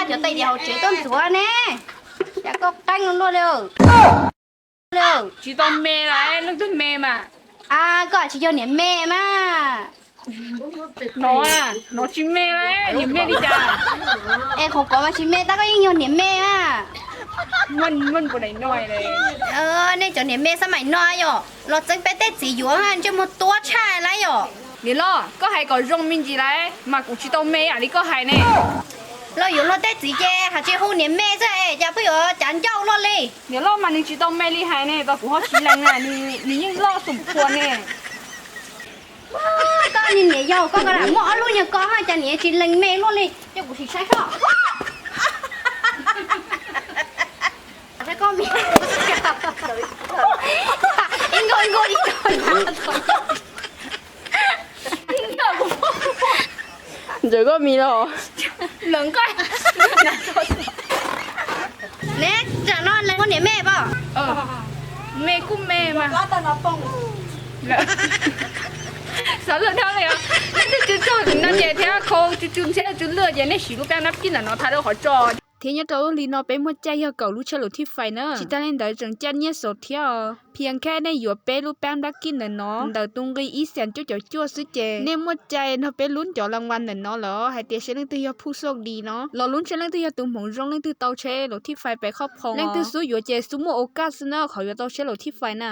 Cov tais diav hauv tsev tuaj ntxuav ne, cas koj qeeb luaj li. Tsis tau me lawm, leej twg me mas. A, koj tsis yog niam me mas. No, no tsis me lawm, niam me li cas? Es qhov kov mas tsis me tab koj yeej yog niam me a. Nej cov niam me xab maim no yom, los txeeb peb tej txiv yuav ntsej muag tuab tshaj lawm yom. Niam loj, koj hais kom zoo me ntsis lawm mas kuv tsis tau me ib yam li koj hais ne. Los yuav luag tej txiv ces hais tsis hu niam me xwb es cas pheej yuav cav ncauj luaj li. Niam loj mas nws tsis tau me li hais ne, tos kuv ho tsis lees na, nws yeej loj xum qhuas ne. Koj niag niam yau, koj lam muaj ob lub nyuag ko ha, cas niam tsis lees me luaj li, coj kuv sim saib soj. Ntxawm koj mis los. Ne, tsam no lees muaj niam me pom? Me kuj me mas. Xav lwj dhau li os. Leej twg tsw txog no ces thiab khau tsw tsw ntshe tsw lwj ces nej siv lub pab nab kib ntawm no tha rau qhov tso. Thiab nyob rau lub hli no peb muaj caij yog kaum lub tsheb laus thij fais na. Tsis tas li ntawd tseem caij nyiaj xos thiab os. Phiaj khab nej yuav peb lub pab nab kib ntawm no ntawm tus nqi ib xees cuaj caum cuaj xwb ces nej muaj cai nrog peb lub ncov las vas ntawm no lawm hais tias seb leej twg yog phuj xoj di no los lub ntshe leej twg yog tus hmoov zoo leej twg tau tsheb laus thij fais pem qhov phoo. Leej twg xub yuav ces xub muaj ua kaj xwb na qhov yuav tau tsheb laus thij fais na.